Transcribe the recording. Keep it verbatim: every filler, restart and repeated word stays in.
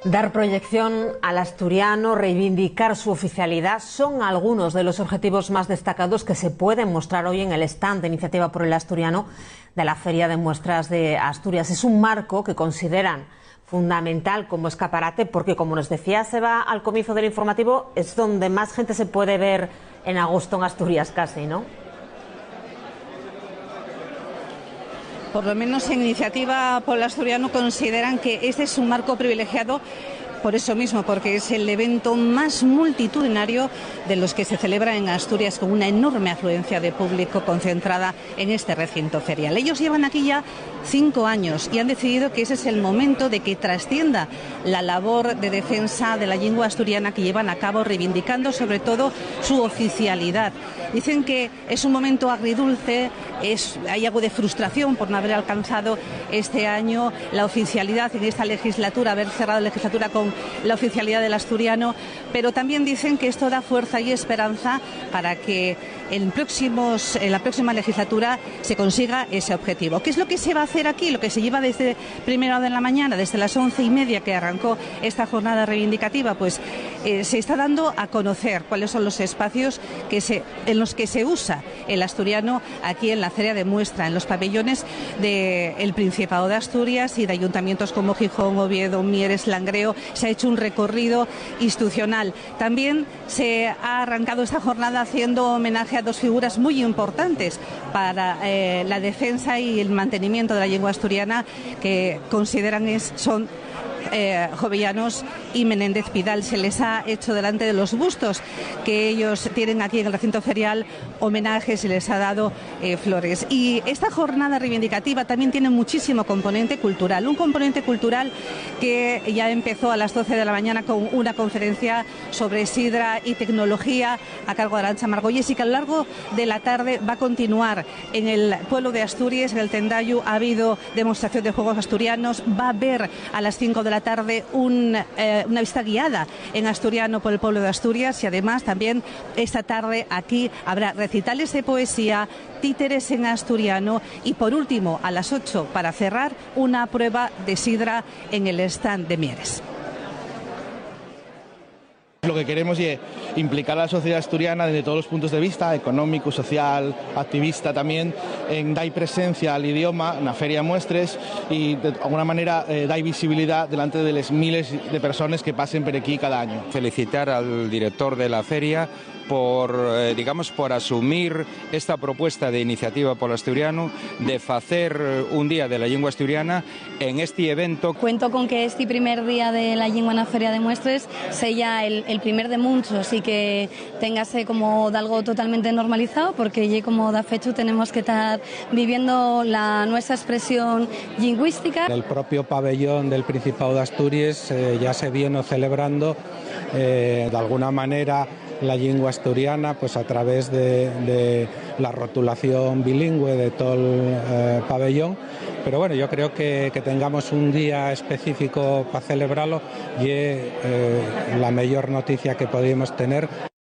Dar proyección al asturiano, reivindicar su oficialidad, son algunos de los objetivos más destacados que se pueden mostrar hoy en el stand de Iniciativa por el Asturiano de la Feria de Muestras de Asturias. Es un marco que consideran fundamental como escaparate, porque, como nos decía Seba al comienzo del informativo, es donde más gente se puede ver en agosto en Asturias, casi, ¿no? Por lo menos en Iniciativa Pol Asturiano consideran que este es un marco privilegiado por eso mismo, porque es el evento más multitudinario de los que se celebra en Asturias, con una enorme afluencia de público concentrada en este recinto ferial. Ellos llevan aquí ya cinco años y han decidido que ese es el momento de que trascienda la labor de defensa de la lengua asturiana que llevan a cabo, reivindicando sobre todo su oficialidad. Dicen que es un momento agridulce, es, hay algo de frustración por no haber alcanzado este año la oficialidad en esta legislatura, haber cerrado la legislatura con la oficialidad del asturiano, pero también dicen que esto da fuerza y esperanza para que en próximos, en la próxima legislatura se consiga ese objetivo. ¿Qué es lo que se va a hacer aquí? Lo que se lleva desde primera hora de la mañana, desde las once y media que arrancó esta jornada reivindicativa, pues, eh, se está dando a conocer cuáles son los espacios que se, en los que se usa el asturiano aquí en la feria de muestra, en los pabellones del Principado de Asturias y de ayuntamientos como Gijón, Oviedo, Mieres, Langreo. Se ha hecho un recorrido institucional. También se ha arrancado esta jornada haciendo homenaje a dos figuras muy importantes para, eh, la defensa y el mantenimiento de la lengua asturiana, que consideran es, son, eh, Jovellanos y Menéndez Pidal. Se les ha hecho delante de los bustos que ellos tienen aquí en el recinto ferial homenajes y les ha dado, eh, flores. Y esta jornada reivindicativa también tiene muchísimo componente cultural, un componente cultural que ya empezó a las doce de la mañana con una conferencia sobre sidra y tecnología a cargo de Arantxa Margolles y que a lo largo de la tarde va a continuar en el pueblo de Asturias, en el Tendayu. Ha habido demostración de juegos asturianos, va a haber a las cinco de la tarde un, eh, una visita guiada en asturiano por el pueblo de Asturias y además también esta tarde aquí habrá recitales de poesía, títeres en asturiano y, por último, a las ocho, para cerrar, una prueba de sidra en el stand de Mieres. Lo que queremos es implicar a la sociedad asturiana desde todos los puntos de vista, económico, social, activista también, en dar presencia al idioma na feria de muestres y, de alguna manera, eh, dar visibilidad delante de les miles de personas que pasen por aquí cada año. Felicitar al director de la feria por, eh, digamos, por asumir esta propuesta de Iniciativa pol Asturianu de facer, eh, un día de la llingua asturiana en esti evento. Cuento con que esti primer día de la llingua na Feria de Muestres seya el, el primer de munchos y que téngase como dalgo totalmente normalizao, porque ye como dafechu tenemos que tar viviendo la nuestra espresión llingüística. El propio pabellón del Principado de Asturias, eh, ya se viene celebrando, eh, de alguna manera, la llingua asturiana, pues, a través de, de la rotulación bilingüe de tol, eh, pabellón. Pero bueno, yo creo que, que tengamos un día específico pa celebralo ye, eh, la meyor noticia que podíamos tener.